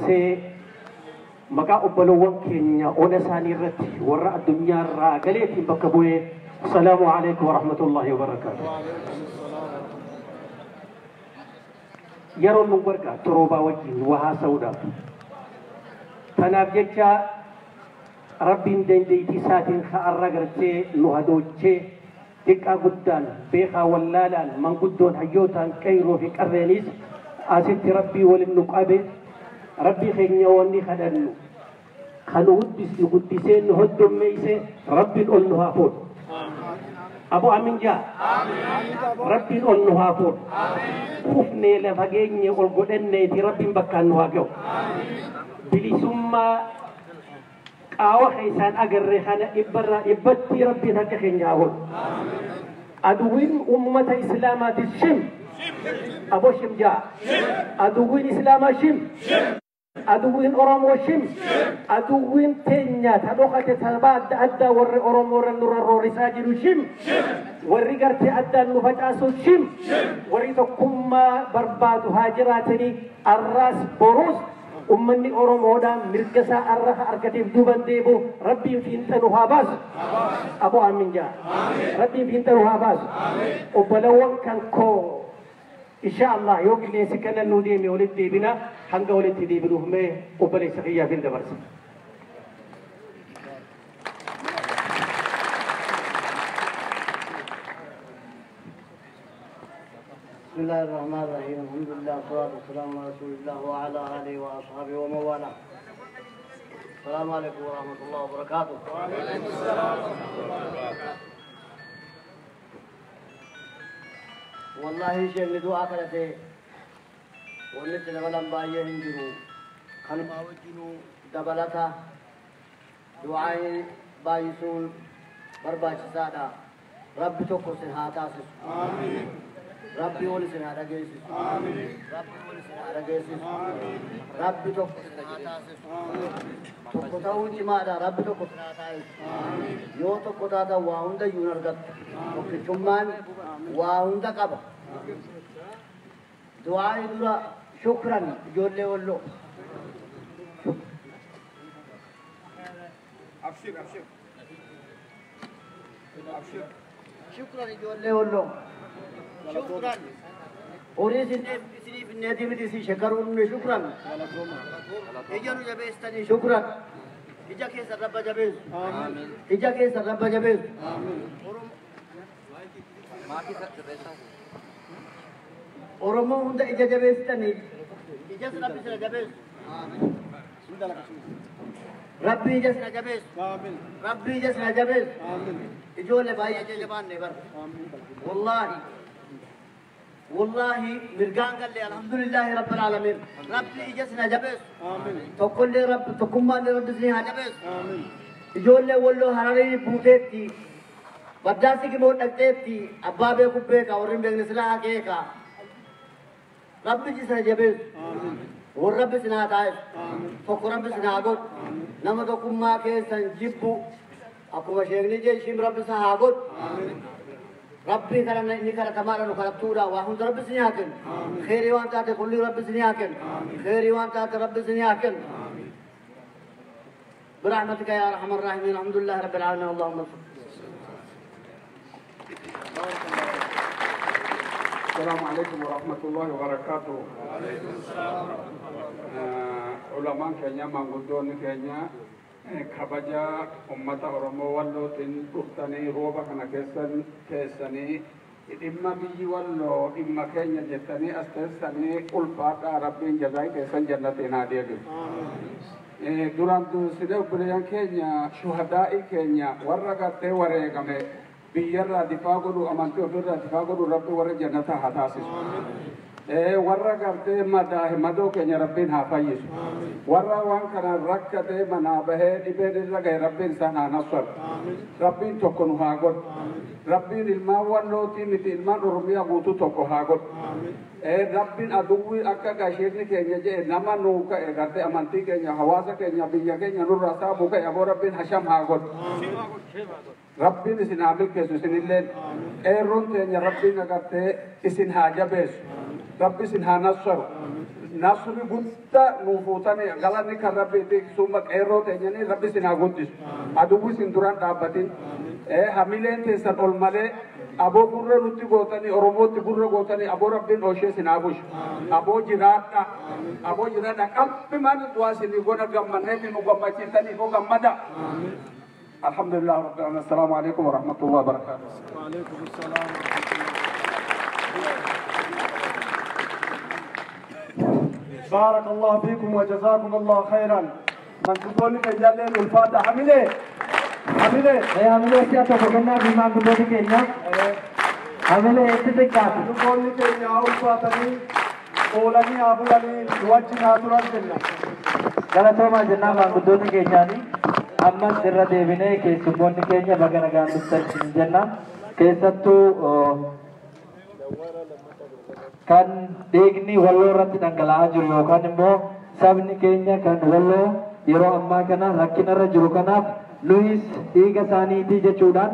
Aansee maqaa obbolowwan keenya ona isaanii irratti warra addunyaarraa galeetiin bakka bu'ee assalaamu alaikum warahmatullaahi wabarakaatu. Yeroon nu gargaartu roobaa wajjin waa haasa'uudhaaf. Tanaaf jecha rabbiin dandeettii isaatiin ka'arra gartee nu hadoochee xiqqaa guddaan beekaa wallaalaan manguddoon hayyootaan qeyroo fi qarreenis asitti rabbii waliin nu qabe rabbii keenya wanni kadhannu kan nu guddisee nu hoddommeeyse rabbiin ol nu haa fuudhu. Abu amin jaa rabbiin ol nu haa fuudhu. Kufnee lafa geenye ol godhanneeti rabbiin bakkaan nu haa ga'u. Bilisummaa qaawa keessaan agarre kana dhibbarraa dhibbatti rabbiin harka keenya haa godhu. Aduwwiin uummata islaamaatis shim. Abo shim jaa. Aduwwiin islaamaa shim. Aduwwiin Oromoo shim. Aduwwiin teenya ta dhokate tapha adda addaa warri Oromoo irra nurra roorisaa jiru shim. Warri gartee addaan nu facaasu shim. Warri tokkummaa barbaadu haa jiraatanii arraas boruus ummanni Oromoodhaan mirga isaa arra argateef duuban deebi'u rabbiin fiinxa nu haa baasu. Abo aamin jaa. Rabbiin fiinxa nu haa baasu. Obbolawwan kan koo insha Allah yoo qilleensi kana nu deeme walitti deebina hanga walitti deebinuuf mee obboleessa kiyyaaf hin dabarsa. بسم الله الرحمن الرحيم الحمد لله والصلاة والسلام على رسول الله وعلى آله وأصحابه ومن والاه. السلام عليكم ورحمة الله وبركاته. وعليكم السلام ورحمة الله وبركاته. والله شيخ دعاء كرته ونت دبلن بايه هنجرو كانوا وجنو دبلتا دعاء بايسون برباچسادا رب tokko sin haa taasisu. آمين. Rabbi wal isin haa dhageessisu. Amiin. Rabbi wal isin haa dhageessisu. Amiin. Rabbi tokko isin haa taasisu. Amiin. Tokko ta'uun cimaadha. Rabbi tokko isin haa taasisu. Amiin. Yoo tokko taatan waa hunda iyyuu hin argattu. Tokkichummaan waa hunda qaba. Du'aa dura shukran ijoollee walloo. Abshir, abshir. Abshir. Shukran ijoollee walloo. Shukran. Horii isiniif inneetii miti isin shakkaruun shukran. Ija nu jabeessitanii shukran. Ija keessa rabba jabeessu. Ija keessa rabba jabeessu. Oromoo hunda ija jabeessitanii ijas rabbi sina jabeessu. Rabbi ija sina jabeessu. Rabbi ija sina jabeessu. Ijoollee baay'ee jajabaanne bara. Wallaahi. والله مرقان قال لي الحمد لله رب العالمين ربي إجسنا جبس آمين. تقول لي رب تقوم لي رب سنها جبس آمين. يقول لي والله هراري بوتيتي بداسي كي موت نكتي أبابي كوبيكا ورين بيغنسلا كيكا ربي جسنا جبس آمين. والرب سنها تايس آمين. تقول رب سنها قد نما تقوم ما كيسن جيبو أكو مشيغني جيشيم رب سنها قد آمين. ربي كرنا إني كرا تمارا نكرتورا وهم رب سنياكن خيري وان تاتي كل رب سنياكن خيري وان تاتي رب سنياكن برحمتك يا أرحم الراحمين الحمد لله رب العالمين اللهم صل. السلام عليكم ورحمة الله وبركاته. وعليكم السلام ورحمة الله. علماء كينيا مانغودون كينيا kabaja ummata Oromoo wallootiin dhuftanii rooba kana keessan teessanii dhimma biyyi walloo dhimma keenya jettanii as teessanii ulfaadhaa rabbiin jazaa keessan jannatiin haa deebisu. Duraan dursinee obboleeyyan keenya shuhadaa'ii keenya warra gartee wareegame biyyarraa difaa godhu amantii ofirraa difaa godhu rabbi warra jannataa haa taasisu. Warra gartee madaahe madoo keenya rabbiin haa fayyisu. Warra waan kanaan rakkatee manaa bahee dhibeen irra gahe rabbiin isaan haa nassaru. Rabbiin tokko nu haa godhu. Rabbiin ilmaan wallootii miti ilmaan Oromiyaa guutuu tokko haa godhu. Rabbiin aduwwii akka gasheerri keenya jedhe nama nuu ka'e gartee amantii keenya hawaasa keenya biyya keenya nurraa saamuu ka'e aboo rabbiin hasham haa godhu. Rabbiin isin haa milkeessu isinilleen qeerroon teenya rabbiin agartee isin haa jabeessu. Rabbi isin haa nassaru. Nasri guddaa nu fuutanii galanni kan rabbi summa qeerroo teenyanii rabbi isin haa guddisu. Aduwwi isin duraan dhaabbatin. Hamileen teessan ol malee aboo gurra nutti gootanii Oromootti gurra gootanii aboo rabbiin ooshee isin haa bushu. Aboo jiraadha. Aboo jiraadha. Qalbi maal du'aa isinii godha gammanneeti nu gammachiisanii koo gammada. Alhamdulillah rabbil alamin. Assalaamu alaikum wa rahmatullahi wa barakatuh. Wa alaikum assalam. بارك الله فيكم وجزاكم الله خيرا. من تقول لك يا الفاتحة حمله حمله يا حمله يا تفقنا بما تقول لك إن حمله اتتكات تقول لك يا الفاتحة قولني أبولني وجهنا ترجلنا قالتوا ما جنا ما تقول لك إنني أما سر ديفينه كيسمون كينيا بغنا غان جنا كيستو kan dhiigni walloo irratti dhangala'aa jiru yookaan immoo sabni keenya kan walloo yeroo ammaa kana rakkinarra jiru kanaaf nuyis dhiiga isaaniitii jechuudhaan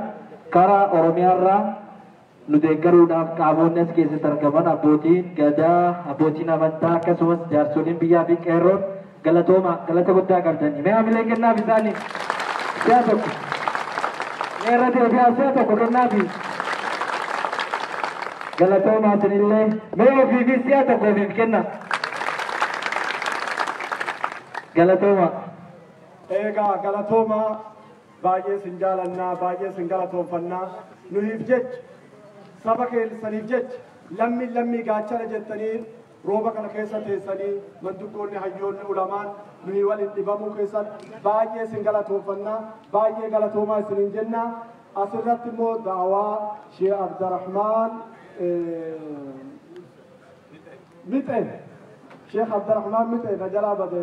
karaa Oromiyaarraa nu deeggaruudhaaf qaamonni as keessatti argaman abbootiin gadaa, abbootiin amantaa akkasumas jaarsoliin biyyaa fi qeerroon galatooma galata guddaa qabdanii. Mee hamilee kennaaf isaanii si'a tokko mee irra deebi'aa si'a tokko kennaafi. Galatooma isinillee mee ofiifis si'a tokko ofiif kenna. Galatooma. Egaa galatooma baay'ee sin jaalannaa baay'ee sin galatoonfannaa nuyiif jecha saba keessaniif jecha lammiin lammii gaachana jettanii rooba kana keessa teessanii manduggoonni hayyoonni ulamaan nuyi waliin dhibamuu keessan baay'ee sin galatoonfannaa baay'ee galatoomaa isiniin jenna. Asirratti immoo daawaa Shee Abdurrahmaan Mixeen Sheekh Abdurrahmaan Mixeen na jalaa bade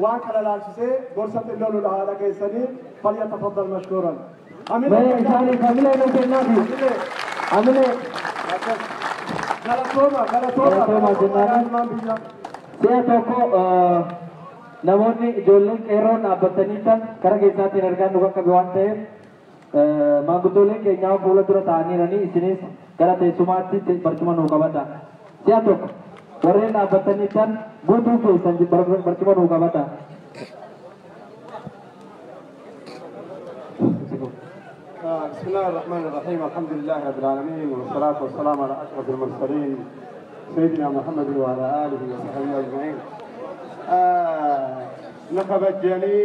waan kana laalchisee gorsa xinnoo nu dhahaa dhageessanii falyatafaddal mashkuuran. Mee isaaniif hamilee nu kennaafi. Hamilee. Galatooma galatooma galatooma jennaan. Si'a tokko namoonni ijoolleen qeerroon dhaabbatanii tan karaa keessaatiin ergaan nu bakka waan ta'eef maanguddooleen keenyaa fuula dura ta'aniiranii isinis gara teessumaatti barcuma nuu qabata. Si'a tokko warreen dhaabbatanii tan guutuu keessan barcuma nuu qabata. بسم الله الرحمن الرحيم. الحمد لله رب العالمين والصلاة والسلام على أشرف المرسلين سيدنا محمد وعلى آله وصحبه أجمعين. نخبجني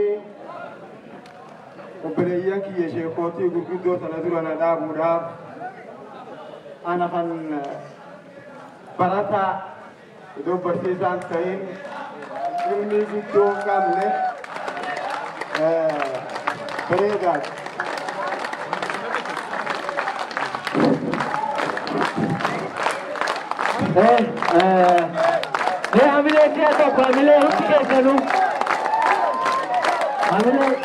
وبريانك يا شيخوتي قلقدو تنظرنا دابودا أنا خن برتا دو برسيسان تين علمي قدو كاملة بريدات Mee hamilee si'a tokko hamilee hundi keessanuu hamilee.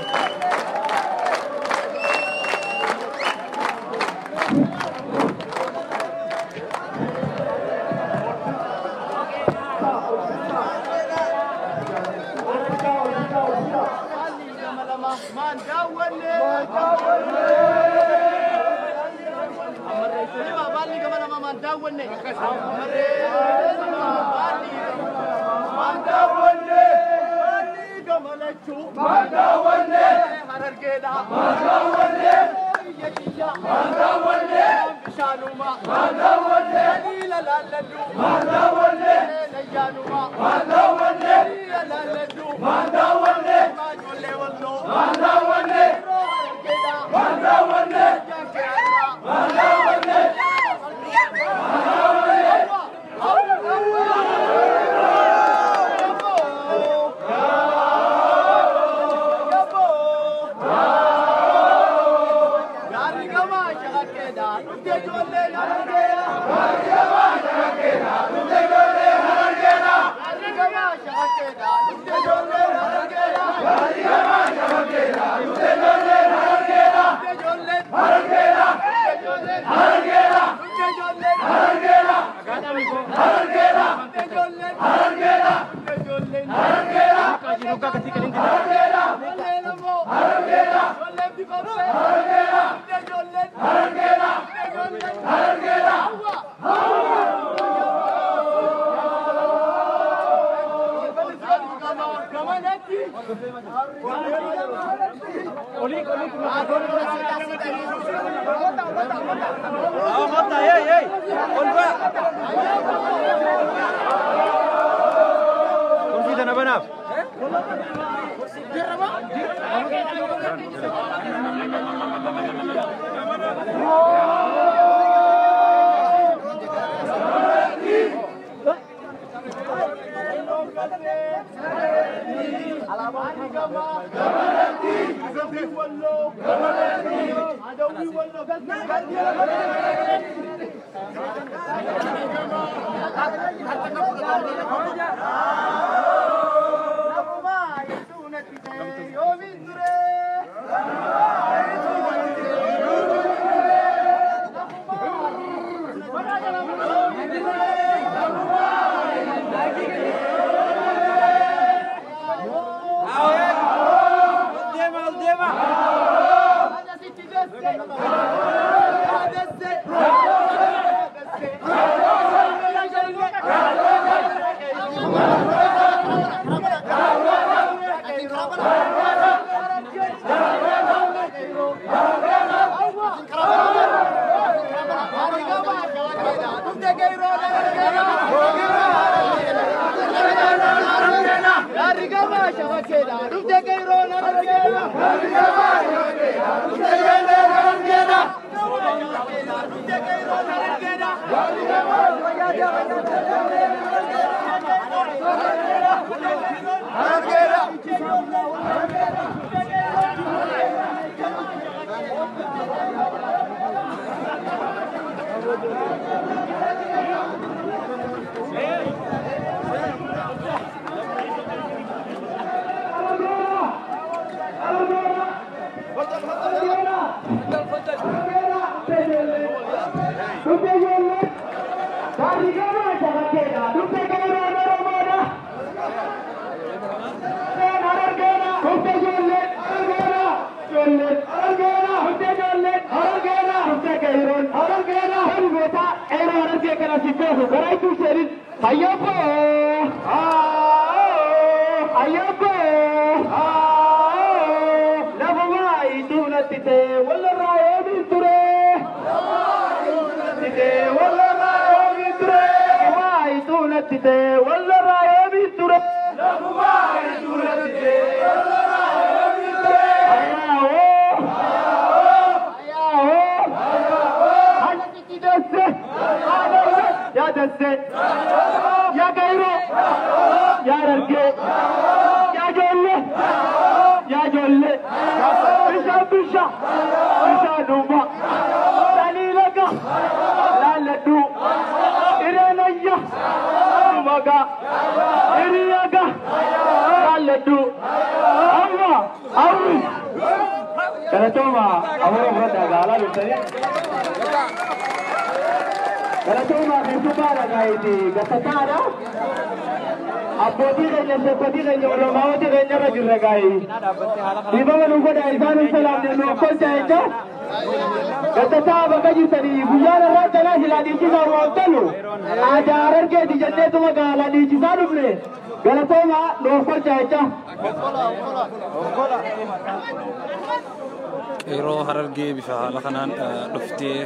Qeerroo Harargee bifa haala kanaan dhuftee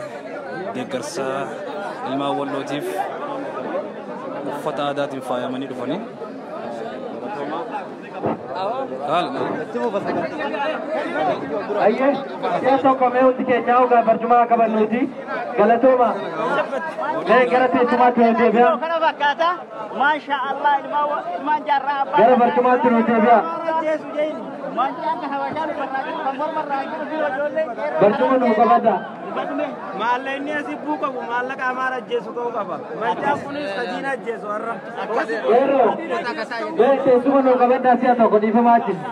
deeggarsa ilmaan wallootiif uffata aadaatiin faayamanii dhufanii. Ayyee si'a tokko mee hundi keenya ogaa barcumaa qabannuuti galatooma mee gara teessumaatti nu deebi'a. Kana fakkaata maasha Allah ilmaan jaarraa abbaa. Gara barcumaatti nu deebi'a. Barcuma nu qabata. Maallaqni asii buu qabu maallaqa amaara ajjeesu ta'uu qaba. Mancaan kunis sadiin ajjeesu har'a. Yeroo mee teessuma nu qabadhaa si'a tokko dhiifamaa jira.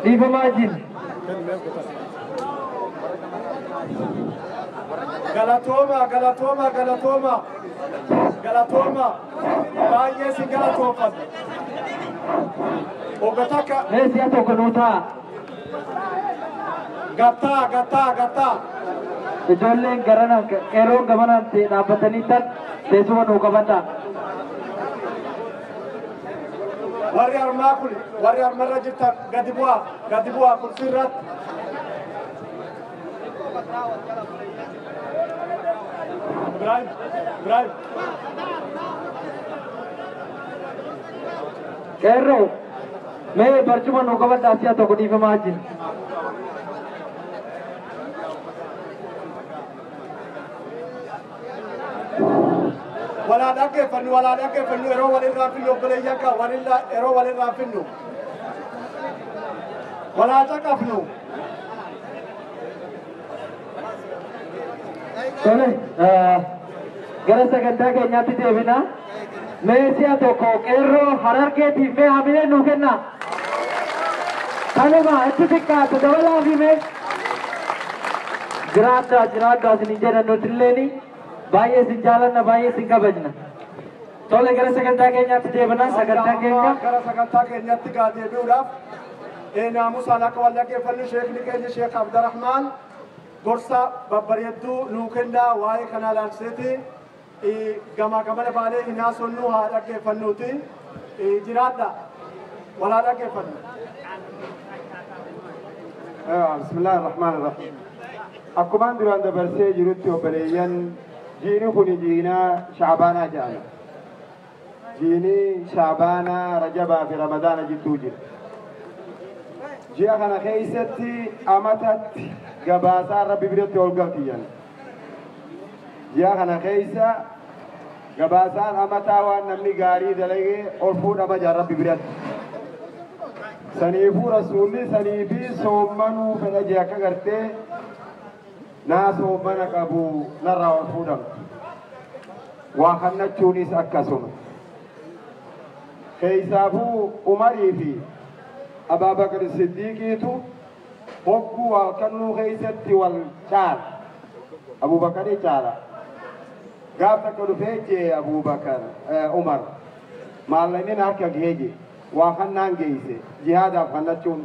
Dhiifamaa jira. Galatooma galatooma galatooma galatooma baay'ee si galatoomfadha. Ogataka. Mee si'a tokko nuu ta'a. Gataa gataa gataa. Ijoolleen garanaan qeerroon gamanaan dhaabbatanii tan teessuma nuu qabadhaa. Warri armaa kun warri armarra jirtan gadi bu'aa gadi bu'aa kursi irratti. Ibrahim Ibrahim. Qeerroo mee barcuma nu qabadhaa si'a tokko dhiifamaa jira. Walaa dhaggeeffannu walaa dhaggeeffannu yeroo walirraa finnu obboleeyyan kan walirraa yeroo walirraa finnu walaa caqafnu. Tole gara sagantaa keenyaatti deebina. Mee si'a tokko qeerroo Harargeetiif mee hamilee nuu kenna. Kanuma itti xiqqaatu dabalaa fi mee jiraadhaa jiraadhaa isin jedhan nuti baay'ee isin jaalanna baay'ee isin kabajna. Tole gara sagantaa keenyaatti deebina sagantaa keenya. Gara sagantaa keenyatti gaa deebi'uudhaaf naamusaan akka wal dhaggeeffannu sheekni keenya Sheekh Abdurrahmaan gorsa babbareedduu nuu kennaa waa'ee kanaa ilaalchiseeti. Gamaa gamana baanee hin haasofnu haa dhaggeeffannuuti. Jiraadha walaa dhaggeeffannu. Bismillaahi Rahmaani Rahiim. Akkumaan duraan dabarsee jirutti obboleeyyan jiini kuni jiinaa Shaabaanaa jedhama. Jiini Shaabaanaa Rajabaa fi Ramadaana jidduu jira. Ji'a kana keessatti amatatti gabaasaan Rabbi biratti ol galtiyyan. Ji'a kana keessa gabaasaan amataa waan namni gaarii dalagee ol fuudhama jira Rabbi biratti. Saniifuu rasuulli saniifi soommanuu fedha jee akka gartee naa soommana qabu narraa ol fuudhamtu. Waa kannachuunis akkasuma. Keessaafuu Umarii fi Abaabakar Siddiiqiitu hogguu waa kennuu keessatti wal caala. Abuubakarii caala. Gaaf takka dhufee jee Abuubakar Umar maallaqni harka gahee jee waa kannaan geesse jihaadaaf kannachuun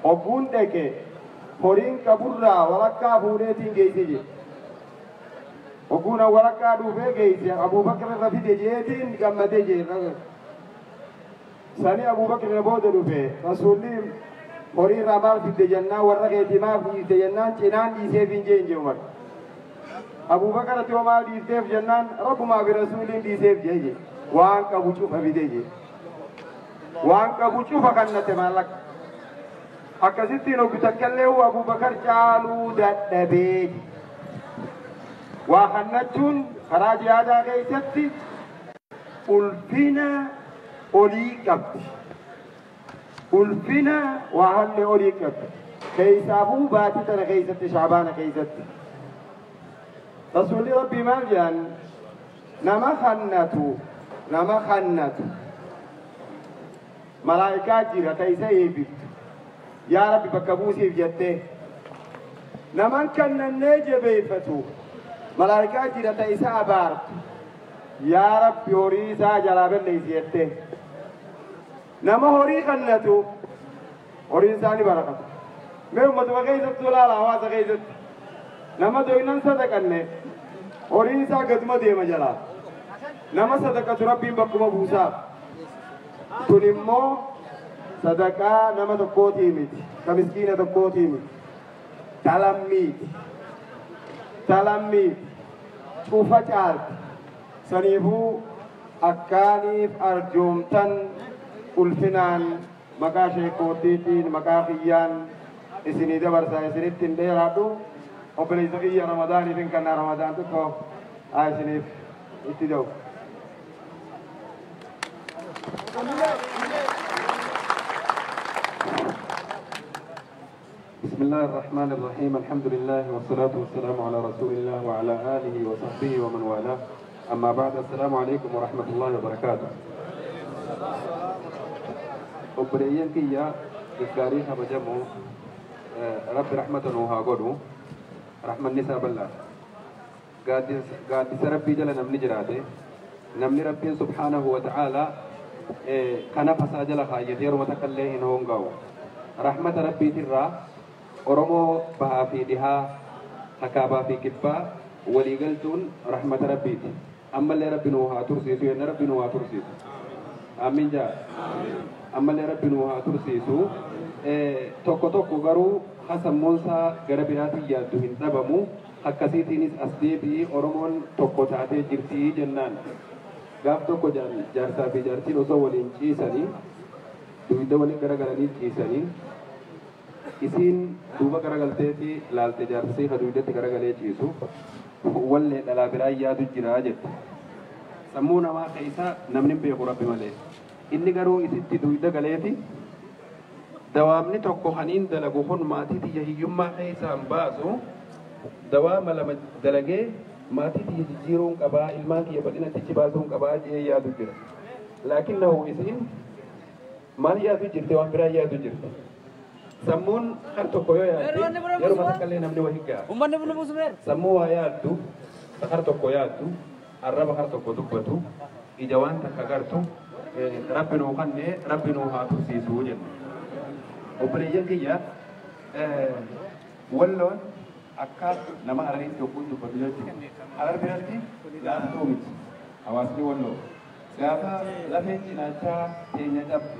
hogguun dhaqe horiin qaburraa walakkaa fuudheetiin geesse jee. Hogguun walakkaa dhufee geesse Abuubakar irra fide jeetiin gammadee jee. Sani Abuubakar irra booda dhufe rasuulli horii irraa maal fidde jennaan warra keetii maaf dhiifte jennaan cinaan dhiiseef hin jeen jee Umar. Abuubakar ati hoo maal dhiifteef jennaan rabbumaa fi rasuuliin dhiiseef jee jee waan qabu cufa fide jee. Waan qabu cufa kannate maallaqa. Akkasittiin hoggu takkallee Abuubakar caaluu dadhabee. Waa kannachuun karaa jihaadaa keessatti ulfina olii qabdi. Ulfina waa hallee olii qabdi. Keessaafuu baatii tana keessatti Shaabaana keessatti. Rasuulli Rabbii maal jedhan nama kannatu malaa'ikaa jira ta isa eebbiftu yaa Rabbi bakka buusiif jettee naman kannannee jabeeffatu malaa'ikaa jira ta isa abaartu yaa Rabbi horii isaa jalaa balleessi jettee nama horii kannatu horiin isaa ni barakata. Mee uummatuma keessatti ilaala hawaasa keessatti nama doynan sadaqanne horiin isaa gaduma deema jalaa nama sadaqatu Rabbiin bakkuma buusaaf. Kun immoo sadaqaa nama tokkootii miti ka miskiina tokkootii miti talammiiti talammiiti cufa caalti. Saniifuu akkaaniif arjoomtan ulfinaan maqaa sheekootiitiin maqaa kiyyaan isinii dabarsaa isinitti hin dheeraadhu. Obboleessa kiyya Ramadaaniif hin kannaa Ramadaan tokko haa isiniif itti da'u. بسم الله الرحمن الرحيم الحمد لله والصلاة والسلام على رسول الله وعلى آله وصحبه ومن والاه أما بعد السلام عليكم ورحمة الله وبركاته. obboleeyyan kiyya gaggaarii kabajamoo rabbi rahmata nuu haa godhu rahmanni isaa bal'aadha. Gaaddisa rabbii jala namni jiraate namni rabbiin subhaanahu wa ta'aalaa kana fasaa jala kaayyate yeruma takka illee hin hongaa'u. Rahmata rabbiitirraa Oromoo bahaa fi dhihaa hakaabaa fi kibbaa waliigaltuun rahmata rabbiiti. Ammallee rabbi nuu haa tursiisu jenna rabbi nuu haa tursiisu. Amiin jaa. Ammallee Rabbi nu haa tursiisu. Tokko tokko garuu hasammoonsaa gara biraatiin yaaddu hin dhabamu. Akkasiitiinis as deebi'ii Oromoon tokko taatee jirti jennaan. Gaaf tokko jaarsaa fi jaartiin osoo waliin ciisanii dugda waliin garagalanii ciisanii isiin duuba garagalteeti laalte jaarsii ka dugdatti garagalee ciisu wallee dhalaa biraa yaadu jira jette. Sammuu namaa keessa namni hin beeku Rabbi malee. Inni garuu isitti dugda galeeti dawaamni tokko haniin dalagu kun maatii tiyya hiyyummaa keessaan baasu dawaama lama dalagee maatii tiyya jijjiiruun qabaa ilmaan kiyya bal'inatti baasuun qabaa jee yaadu jira. Laakiin nahu isiin maal yaadu jirte waan biraa yaadu jirte. Sammuun har tokko yoo yaadde yeruma takkallee namni wahii ga'a. Sammuu waa yaaddu har tokko yaaddu arraba har tokko dubbatu ija waan takka gartu Rabbi nuu kennee Rabbi nuu haa tursiisuu jenna. Obboleeyyan kiyya Walloon akka nama Harariitti yogguun dubbatu jechuudha. Harar biratti laaftuu miti hawaasni Walloo. Gaafa lafeen cinaachaa teenya cabde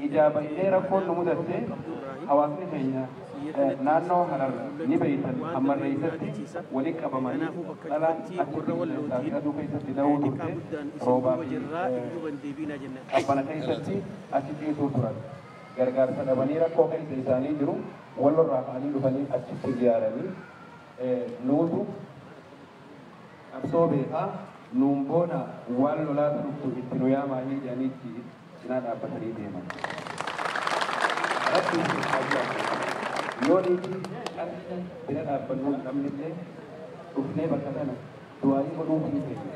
ijaa bahinee rakkoon nu mudatte hawaasni keenya naannoo Harar ni beeytan hammarreessatti waliin qabamanii dhalaan achi qilleensaa fi aduu keessatti da'uu turte roobaa fi qabbana keessatti achi ciisuu turan. Gargaarsa dhabanii rakkoo keessa isaanii jiru Wallorraa ka'anii dhufanii achitti ziyaaranii nuutu qabsoo beekaa nuun boona waan lolaatu dhuftu itti nu yaamaa jedhanii cinaa dhaabbatanii deeman. Rabbi isin haa jiraatu. Yoo niitii qarshii bira dhaabbannu hin qabnellee dhufnee bakka kana du'aayii godhuu hin feene.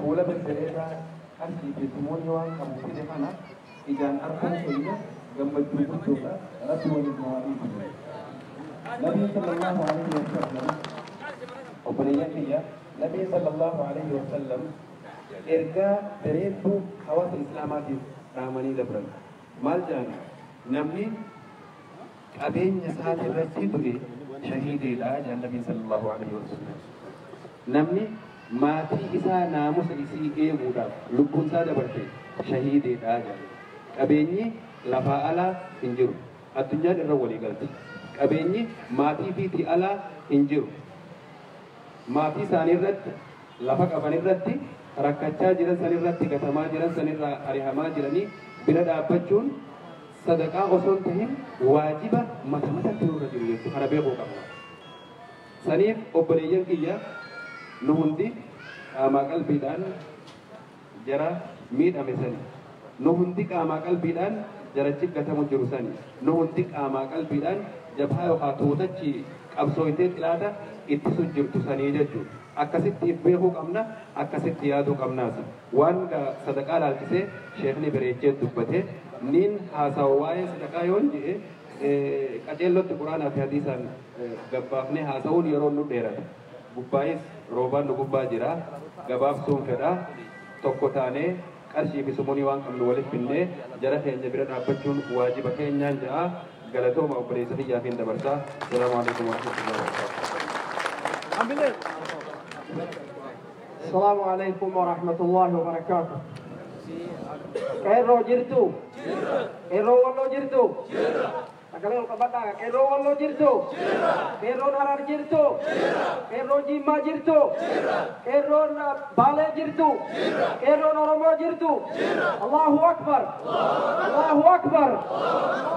Fuula bilbileerraa qarshii fi simoonni waan qabu fide kana ijaan arguun keenya gammachuu guddoodha. Rabbi waliin nu haa dhiisu. Nabii sallallahu alaihi wa sallam obboleeyyan kiyya Nabii sallallahu alaihi wa sallam ergaa bareedduu hawaasa Islaamaatiif dhaamanii dabran. Maal jedhan namni qabeenya isaatii irratti du'e shahiideedha jedhan Nabii sallallahu alaihi wa sallam. Namni maatii isaa naamusa isii eeguudhaaf lubbuun isaa dabarte shahiideedha jedhan. Qabeenyi lafaa alaa hin jiru. Addunyaan irra walii galti. Qabeenyi maatii fiitii alaa hin jiru. Maatii isaanii irratti lafa qaban irratti rakkachaa jiran sanirratti gatamaa jiran sanirraa ari'amaa jiranii bira dhaabbachuun sadaqaa osoo hin tahin waajiba mata matatti nurra jiru jechuudha. Kana beekuu qabna. Saniif obboleeyyan kiyya nu hundi qaamaa qalbiidhaan jara miidhame sani. Nu hundi qaamaa qalbiidhaan jarachi gatamu jiru sani. Nu hundi qaamaa qalbiidhaan jabhaa yookaan tuutachi qabsooyitee xilaata ittisu jirtu sanii jechuudha. Akkasitti if beekuu qabna, akkasitti yaaduu qabnaas. Waan sadaqaa laalchisee sheekni bareechee dubbate niin haasawa waa'ee sadaqaa yoon jedhe qajeellotti quraanaa fi hadiisaan gabbaafnee haasa'uun yeroo nu dheerata. Gubbaayis roobaan nu gubbaa jira, gabaabsuun fedha, tokko taanee qarshii fi sumunii waan qabnu walitti finnee jara keenya bira dhaabbachuun waajiba keenyaan ja'a. Galatooma obboleessa kiyyaa fi dabarsaa. Salaamu alaikum warahmatullahi wabarakatuh. السلام عليكم ورحمة الله وبركاته. Qeerroo jirtu? Qeerroo Walloo jirtu? Sagalee ol qabadhaa. Qeerroo Walloo jirtu? Qeerroon Harar jirtu? Qeerroon Jimmaa jirtu? Qeerroon Baalee jirtu? Qeerroon Oromoo jirtu? Allahu Akbar! Allahu Akbar!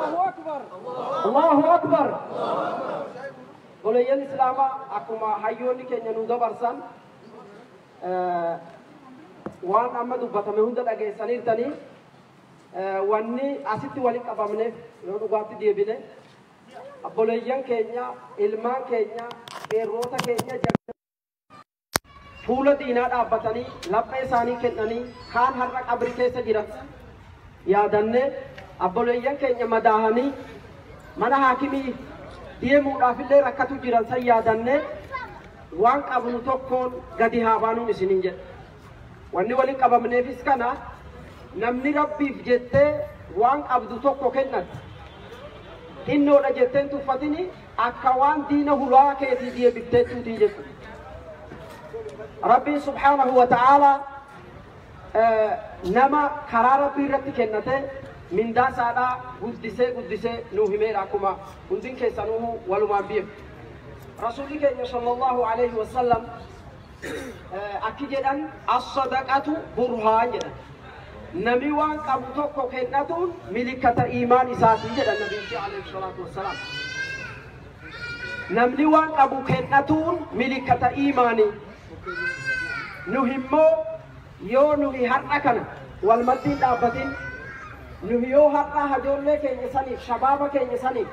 Allahu Akbar! Allahu Akbar! Goleeyyan Islaamaa akkuma hayyoonni keenya nu dabarsan waan amma dubbatame hunda dhageessaniirtanii wanni asitti waliin qabamneef yoo dhugaatti deebine obboleeyyan keenya ilmaan keenya qeerroota keenya fuula diinaa dhaabbatanii laphee isaanii kennanii kaan har'a qabri keessa jiran yaadannee obboleeyyan keenya madaahanii mana haakimii deemuudhaaf illee rakkatu jiran san yaadannee waan qabnu tokkoon gadi haa baanuun isiniin jedha. Wanni waliin qabamneefis kana namni Rabbiif jettee waan qabdu tokko kennate xinnoodha jetteen tuffatini akka waan diina hulaa keetii deebifteettuutii jechuudha. Rabbiin subhaanahu wa ta'aalaa Nama karaa Rabbii irratti kennate mindaa isaadhaa guddisee guddisee nuu himeera akkuma hundin keessanuu walumaan beeku. Rasuulli keenya sallallahu alaihi wasallam akki jedhan as-sadaqatu burhaan jedhan. Nami waan qabu tokko kennatuun milikkata iimaan isaatii jedhan nabiyyi alayhi salaatu wassalaam. Namni waan qabu kennatuun milikkata iimaanii. Nu immoo yoo nuyi har'a kana walmatti hin dhaabbatin, nuyi yoo har'a hajoollee keenya saniif, shabaaba keenya saniif,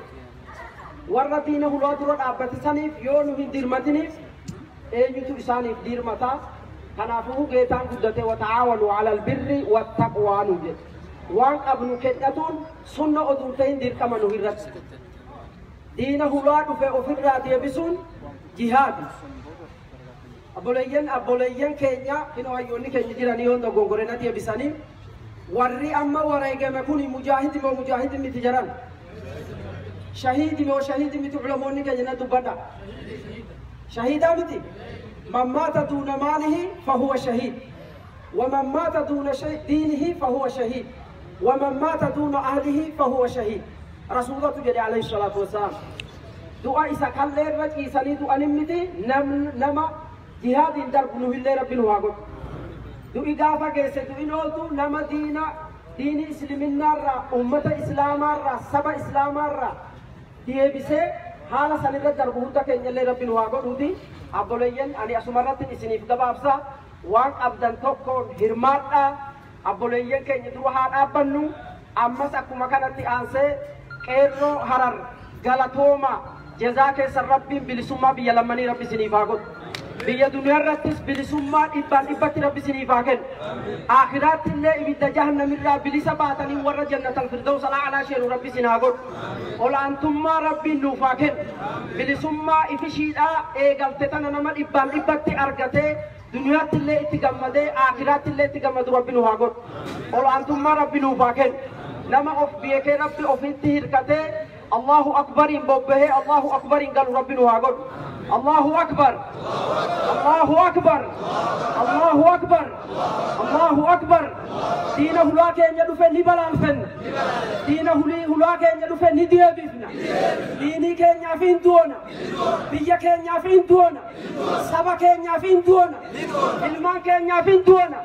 warra diina hulaa dura dhaabbate saniif yoo nu hin dirmatiniif eenyutu isaaniif dirmataa? Kanaafuu geetaan guddate wata'aawanu alal birri wattaqwaa nu jedhe. Waan qabnu kennatuun sunna oduun ta'in dirqama nu irratti. Diina hulaa dhufe ofirraa deebisuun jihaadi. Abboleeyyan keenya kinoo hayyoonni keenya jiranii yoo dogongore na deebisanii warri amma wareegame kun mujaahidi moo mujaahidi miti jedhan? Shahiidi moo shahiidi miti? Ulamoonni keenya na dubbadha. Shahiidaa miti? Man maata duuna maalihi fahuwa shahiid. ومن مات دون دينه فهو شهيد ومن مات دون أهله فهو شهيد. رسول الله تجري عليه الصلاة والسلام دعاء إسا كاللير رج إساني دعاء نمتي نما جهاد درب نهي رب نواقب دعاء غافة كيسة دعاء نولتو نما دينا دين إسلامنا را أمة إسلام را سبا إسلام را ديبسه حالا سنرد درب هندا كين رب نواقب ودي أبوليين أني أسمرت إسني في قبابسا waan qabdan tokkoon hirmaadha. Abboleeyyan keenya dura haa dhaabbannu. Ammas akkuma kanatti aansee qeerroo Harar galatooma jazaa keessan Rabbiin bilisummaa biyya lammanii Rabbi isiniif haa godhu. Biyya duniyaa irrattis bilisummaa dhibbaan dhibbatti Rabbi isiniif haa kennu. Aakhiraatti illee ibidda jahannamirraa bilisa baatanii warra jannatal firdaus al'aalaa sheenu Rabbi isin haa godhu. Olaantummaa Rabbiin nuuf haa kennu. Bilisummaa ifishiidhaa eegalte tana nama dhibbaan dhibbatti argatee duniyaatti illee itti gammadee aakhiraatti illee itti gammadu Rabbi nu haa godhu. Olaantummaa Rabbi nuuf haa kennu. Nama of beekee Rabbi ofitti hirkatee Allahu akbariin bobbahee Allahu akbariin galu Rabbi nu haa godhu. Allahu akbar. Allahu akbar. Allahu akbar. Allahu akbar. Diina hulaa keenya dhufe ni balaalfenna. Diina hulaa keenya dhufe ni deebifna. Diinii keenyaaf hin duona. Biyya keenyaaf hin duona. Saba keenyaaf hin duona. Ilmaan keenyaaf hin duona.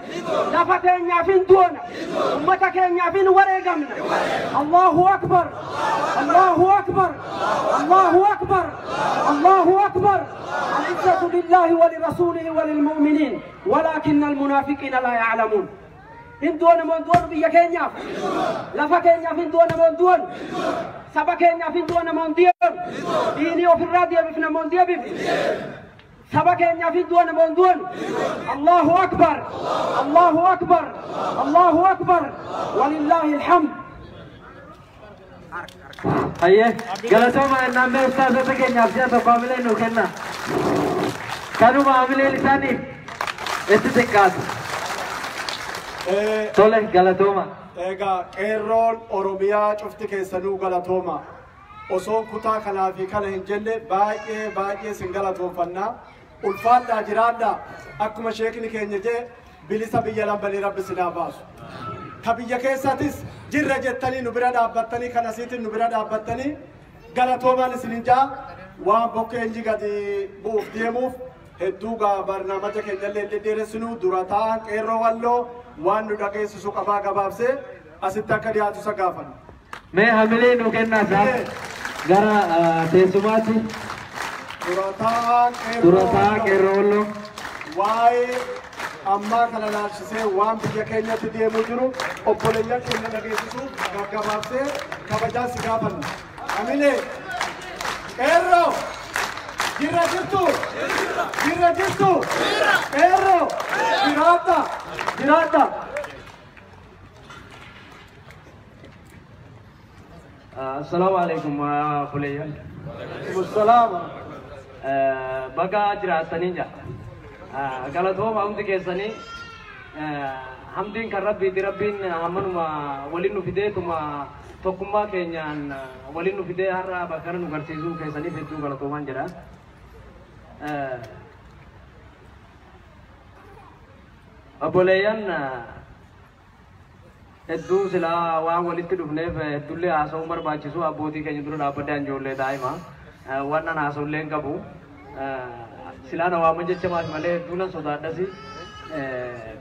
Lafa keenyaaf hin duona. Ummata keenyaaf hin wareegamna. Allahu akbar. Allahu akbar. Allahu akbar. Allahu akbar. العزة لله ولرسوله وللمؤمنين ولكن المنافقين لا يعلمون. إن دون من دون بيا كينيا لفا كينيا في دون من دون سبا كينيا في دون من دون ديني وفي الراديو بفنا من دون سبا كينيا في دون من دون. الله أكبر. الله أكبر. الله أكبر. ولله الحمد. Ayyee galatooma naannoo ustaazota keenyaaf si'a tokko hamilee nuu kenna. Kanuma hamileen isaaniif itti xiqqaatu. Tole galatooma. Egaa qeerroon Oromiyaa cufti keessanuu galatooma. Osoo kutaa kanaa fi kana hin jenne baay'ee baay'ee sin galatoomfannaa. Ulfaadhaa jiraadhaa akkuma sheekni keenya jee bilisa biyya lambanii Rabbi sinaa baasu. Ka biyya keessattis jirra jettanii nu bira dhaabbattanii kan asiitiin nu bira dhaabbattanii galatoomaan isinin jaa waan bokkeenyi gadi bu'uuf deemuuf hedduu gaa barnaamaja keenyallee illee dheeressinuu dura taa'an qeerroo Walloo waan nu dhageessisu qabaa gabaabsee asitti akka dhiyaatu isa gaafanna. Mee hamilee nu kennaa isaa gara teessumaatti. Dura taa'an qeerroo Walloo. Waa'ee ammaa kana laalchisee waan biyya keenyatti deemuu jiru obboleeyyan keenya dhageessisuuf gaggabaabsee kabajaa si gaafanna. Hamilee qeerroo jirra jirtu jirra jirtu qeerroo jiraadha jiraadha. Assalaamu alaikum obboleeyyan. Assalaam. Baga jiraattanii jira. Galatooma hundi keessanii hamdiin kan Rabbiiti. Rabbiin hammanuma waliin nu fideetuma tokkummaa keenyaan waliin nu fidee har'a bakka nu garsiisuu keessaniif hedduu galatoomaan jedha. Obboleeyyan Hedduu silaa waan walitti dhufneef hedduullee haasa'uun barbaachisu abbootii keenya dura dhaabbadde ijoollee daa'ima. Waan nan haasa'ullee hin qabu. Silaa na waaman jecha maas malee hedduu nan sodaadhasi.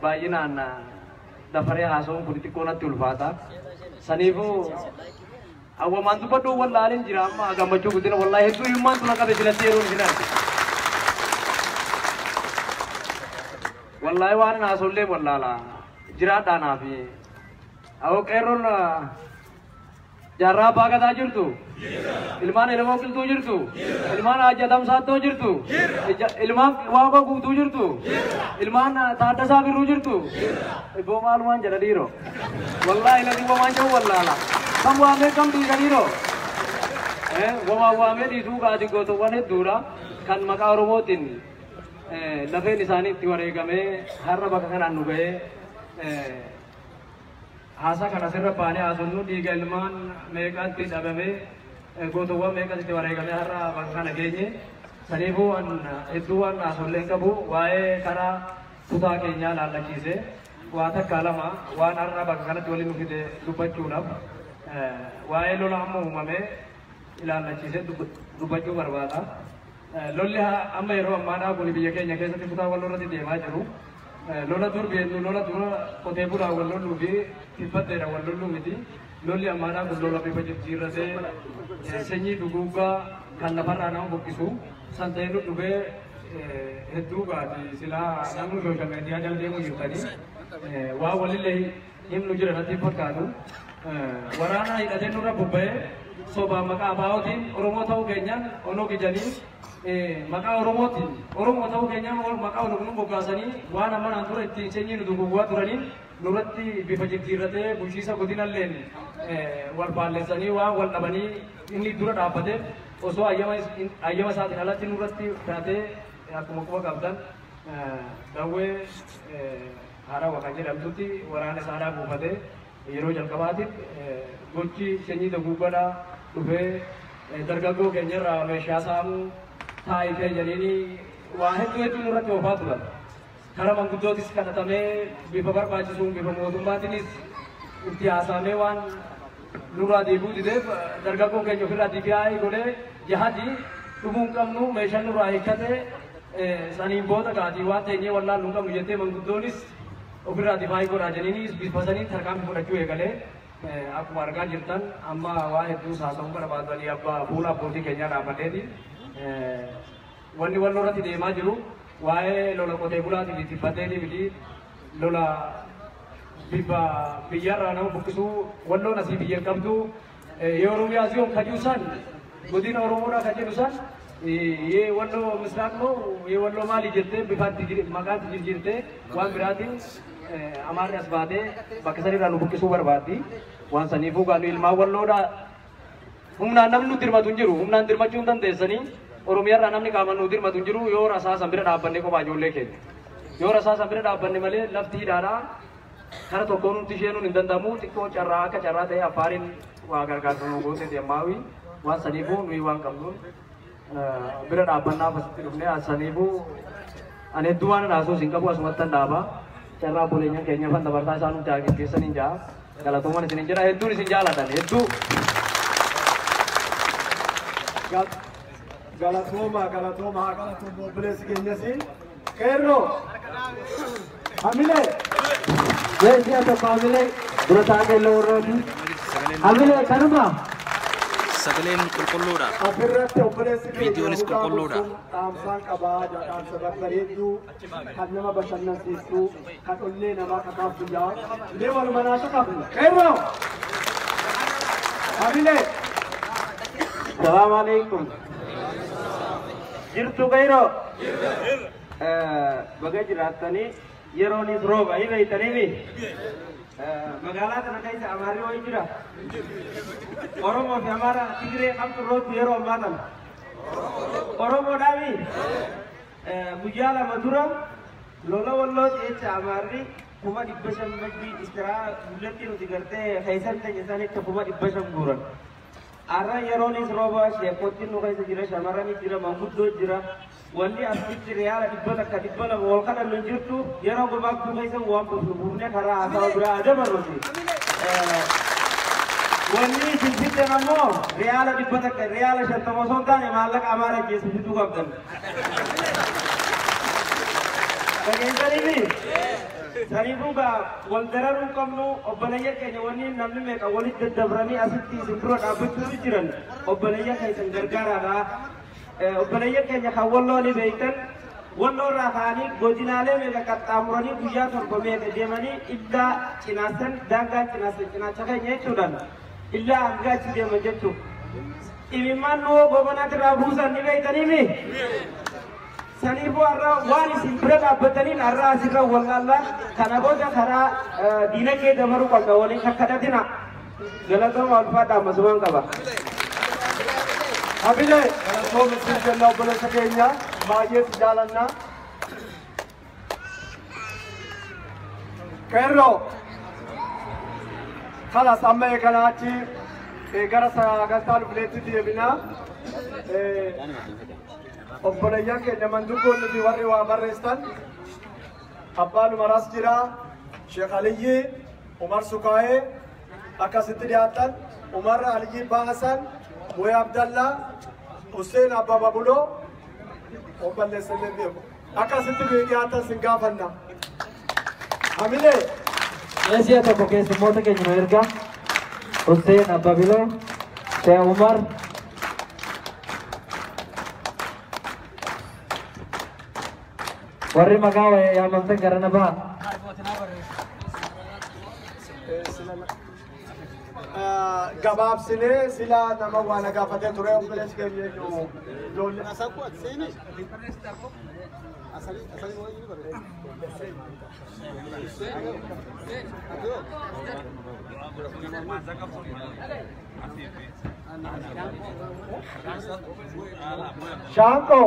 Baay'inaan dafaree haasa'uun kun xiqqoo natti ulfaata. Saniifuu awwamaan dubbadhu wallaaleen jira amma gammachuu guddina wallaahi hedduu hiyyummaan tuna qabe silatti yeroo isin arge. Wallaahi waan haasa'ullee wallaala jiraadhaanaa fi awoo qeerroon jaarraa abbaa gadaa jirtu ilmaan elemoo qilxuu jirtu ilmaan hajja tamsaattoo jirtu ilmaan waaqa guutuu jirtu ilmaan taaddasaa birruu jirtu ibboo maalumaan jedha dhiiroo wallaahi lati wamaan jedhu wallaala kam waamee kam dhiisa dhiiroo wamaan waamee dhiisuu gaati gootowwan hedduudha kan maqaa Oromootiin lafeen isaanii itti wareegamee har'a bakka kanaan nu ga'ee haasaa kana asirra baanee haasofnu dhiiga ilmaan meeqaatti dhabamee gootowwan meeqatti itti wareegamee har'a bakka kana geenye saniifuu waan hedduu waan haasoflee hin qabu waa'ee karaa kutaa keenyaa laallachiise waa takka lama waan har'a bakka kanatti waliin nu fide dubbachuudhaaf waa'ee lola amma uumamee ilaallachiisee dubbachuu barbaada. Lolli amma yeroo ammaadhaa kun biyya keenya keessatti kutaa wal irratti deemaa jiru. Lola dur beeknu lola dura qotee bulaa wal loluu fi tiffatteedha wal loluu miti. Lolli ammaadhaa kun lola bifa jijjiirratee sanyii duguuggaa kan lafarraa nama buqqisu san ta'ee nu dhufee hedduu gaati silaa namni sooshaal miidiyaa jala deemuu jirtanii waa walillee himnu jira natti fakkaatu. Waraana hidhatee nurra bobba'ee sobaa maqaa abaa'ootiin Oromoo ta'uu keenyaan onoo ijanii maqaa Oromootiin Oromoo ta'uu keenyaan maqaa Oromoo moggaasanii waan amma naan dura ittiin sanyii nu duguuggaa turaniin nurratti bifa jijjiirratee bulchiisa godinalleen wal baallessanii waan wal dhabanii inni dura dhaabbatee osoo ayyama isaatiin alatti nurratti taatee akkuma quba qabdan dawwee Harawa kan jedhamtutti waraana isaadhaa buufatee yeroo jalqabaatiif gochi sanyii duguuggaadhaa dhufee dargaggoo keenyarraa meeshaa saamuu taa'ee keenyaniin waa hedduu hedduu nurratti oofaa turan. Karaa manguddootis kadhatamee bifa barbaachisuun bifa mootummaatiinis itti haasamee waan nurraa deebi'uu dideef dargaggoon keenya ofirraa DPI godhee jahadii dhumuu hin qabnu meeshaan nurraa hiikkatee saniin booda gaatii waan teenyee wallaallu hin qabnu jettee manguddoonis ofirraa DPI godhaa jedhaniinis bifa saniin tarkaanfii fudhachuu eegalee akkuma argaa jirtan amma waa hedduu haasa'uun barbaadanii abbaa fuula abbootii keenyaa dhaabbateeti. Wanni wal irratti deemaa jiru waa'ee lola qotee bulaatii fi tiffatteetii miti lola bifa biyyarraa nama buqqisuu walloon asii biyya hin qabdu የኦሮሚያ ሲሆን ከጁሳን godina Oromoodhaa kan jedhu san የወሎ ምስራቅ ነው የወሎ maali jettee bifaatti maqaatti jijjiirtee waan biraatiin amaarri as baatee bakka sanirraa nu buqqisuu barbaaddi. Waan saniifuu gaanu ilmaan walloodhaa humnaan namni nu dirmatu hin jiru humnaan dirmachuu hin dandeessanii Oromiyaarraa namni qaamaan nu dirmatu hin jiru yoo rasaasan bira dhaabbannee kophaa ijoollee keenya. Yoo rasaasan bira dhaabbanne malee lafti hidhaadhaa kara tokkoon nuti isheenuun hin danda'amu xiqqoo carraa akka carraa ta'e affaariin waa gargaarsa nu gooteeti ammaawi waan saniifuu nuyi waan qabnuun bira dhaabbannaaf asitti dhufnee saniifuu ani hedduu waan haasa'uus hin qabu asumattan dhaaba carraa obboleeyyan keenya fan dabartaa isaan nuti geggeessan hin ja'a galatooman isin hin jedha hedduun isin jaalatan hedduu. Galatooma galatooma haa galatooma obboleessi keenyas qeerroo hamilee. Jeesiya tokko hamilee dura taa'ee loorrooti. Hamilee kanuma. Sagaleen qulqulluudha. Asirratti obboleessi keenya Viidiyoonis qulqulluudha. Dhaamsaan qabaa dhaamsa babbareedduu kan nama bashannansiistu kan onnee namaa kakaaftu jaa. Mee walumaa naasa qabna. Qeerroo. Hamilee. Salaamu alaikum. Jirtu qeerroo. Baga jiraattanii yeroonis rooba hin beeytaniimi. Magaalaa kana keessa Amaarri wayii jira. Oromoo fi Amaara Tigree qabdu roobtu yeroo ammaa kana. Oromoodhaami guyyaa lama dura lola walloo jecha Amaarri 500,000 majjii istiraa dullatti nuti gartee keessan ta'e isaanitti 500,000 guuran. Arra yeroonis rooba sheekottiin nu keessa jira shamarranis jira manguddoo jira. Wanni asitti riyaala 100 200 wal kadhannu hin jirtu yeroo gabaabduu keessa waan buufnu buufnee karaa haasawa biraa adabarruuti. Wanni isin fiddan ammoo riyaala 100 riyaala 50 osoo hin taane maallaqa Amaara geessu fiduu qabdan. Dhageessaniifi saniifuu gaa wal dararuu qabnu obboleeyyan keenya wanni namni meeqa walitti daddabranii asitti isin dura dhaabbachuu jiran obboleeyyan keessan gargaaraadha. Obboleeyyan keenya kan walloo ni beektan walloo irraa ka'anii godinaalee meeqa qaxxaamuranii guyyaa 7 meeqa deemanii illaa cinaasan daangaa cinaasan cinaacha keenya jechuudhaan illaa hanga achi deeman jechuudha. Imimmaan nuu gobanaatti irraa buusan ni beektaniimi. Saniifuu har'a waan isin bira dhaabbataniin har'a asirra wallaallaa kana booda karaa diinagdee dabaruu qabna waliin kakkadhatina. Galatooma ulfaadha ammasumaan qaba. Abile galatooma isin jenna obboleessa keenya baay'ee si jaalanna. Qeerroo kalas amma eeganaa achi gara sagantaa dhufneetti deebinaa. Obboleeyyan keenya manduggoonni fi warri waa barreessan abbaan Umaraas jira, Sheekh Aliyyi, Umar Sukaayee akkasitti dhiyaatan Umar Aliyyi Baasan, Mu'ee Abdallaa, Hussein Abbaa Babuloo, obboleessallee beeku. Akkasitti dhiyaatan sin gaafanna. Hamilee. Meeshaa tokko keessummoota keenya nu ergaa Hussein Abbaa Biloo, Sheekh Umar, warri maqaa yaamamtan garana baha. Gabaabsinee sila nama waan gaafatee ture obboleessi keenya ijoollee. Shaanqoo.